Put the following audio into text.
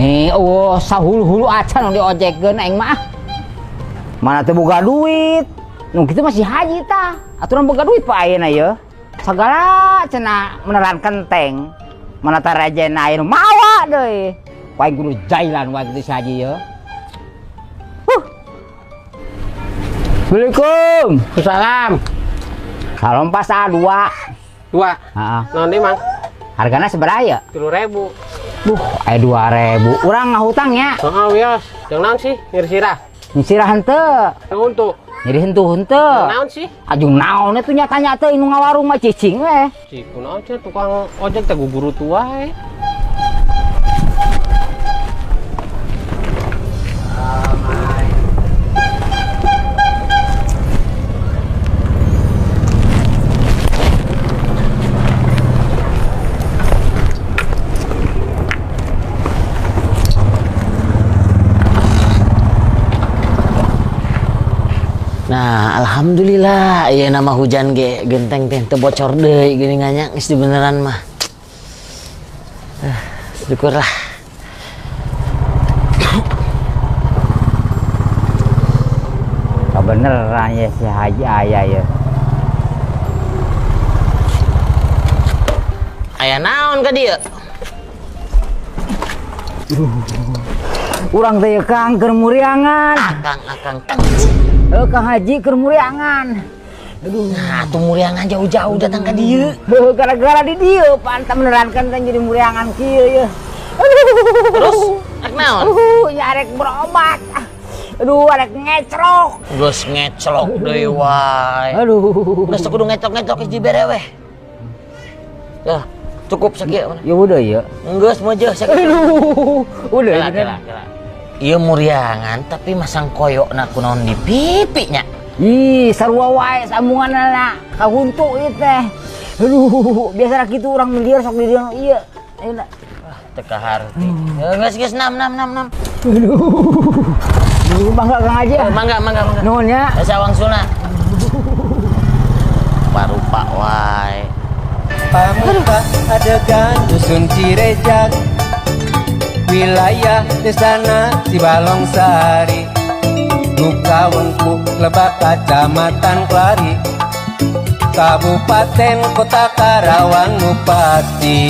Nih, oh sahulu-hulu acan nu diojekeun aing mah. Mana teu boga duit. Nu kitu masih haji tah. Aturan boga duit pa ayeuna ye. Sagala cenah meneran kenteng. Mana tarajena aya nu mawa deui. Ku aing kudu jailan wae kitu si haji ye. Huh. Assalamualaikum. Salam. Salam pas A2. Dua. Heeh. Naon deui, Mang? Hargana sabaraha ya? 3.000. Duh, aya 2.000. Urang ngahutang nya. Heeh, wios. Jeung naon sih? Nyeri sirah. Nyeri sirah henteu. Untuk. Nyeri hentuh henteu. Naon sih? Ajung naon itu nyata-nyata inu ngawarung mah cicing we. Cik, kunaon cenah tukang ojek teh guburu tua we. Nah, alhamdulillah ya nama hujan ge genteng teh teu bocor deui gini nganya geus beneran mah. Syukurlah. Kebeneran ya si Haji aya ya. Aya naon ka dieu? Urang teh Kang keur muriangan. Akang akang kang. Heuh Kang Haji keur muriangan. Aduh, nah tuh muriangan jauh-jauh datang ka dieu. Heuh, gara-gara di dieu pantas menerankan teh jadi muriangan kieu ye. Terus rek naon? Nya arek berobat. Aduh, arek ngecrok. Geus ngeclok deui wae. Aduh. Geus kudu ngecok-ngecok geus dibere weh. Dah, cukup sakieu. Ya udah ya. Geus mojo sakieu. Aduh, udah Kela, kela, kela. Ieu muriangan tapi masang koyokna kunaon di pipi nya. Ih, sarua wae sambunganna kahuntu ieu teh. Aduh, biasa kitu urang miliar sok di dieu ieu. Ayeuna. Wah, teu kaharti. Geus geus 6 6 6 6. Aduh. Aduh, mangga Kang Haji. Mangga mangga mangga. Nuhun nya. Asa wangsulna. Parupa wae. Pamuka adegan dusun Cirejak, wilayah desana Cibalongsari, Duka Wengku Lebak Kecamatan Klari, Kabupaten Kota Karawang Bupati.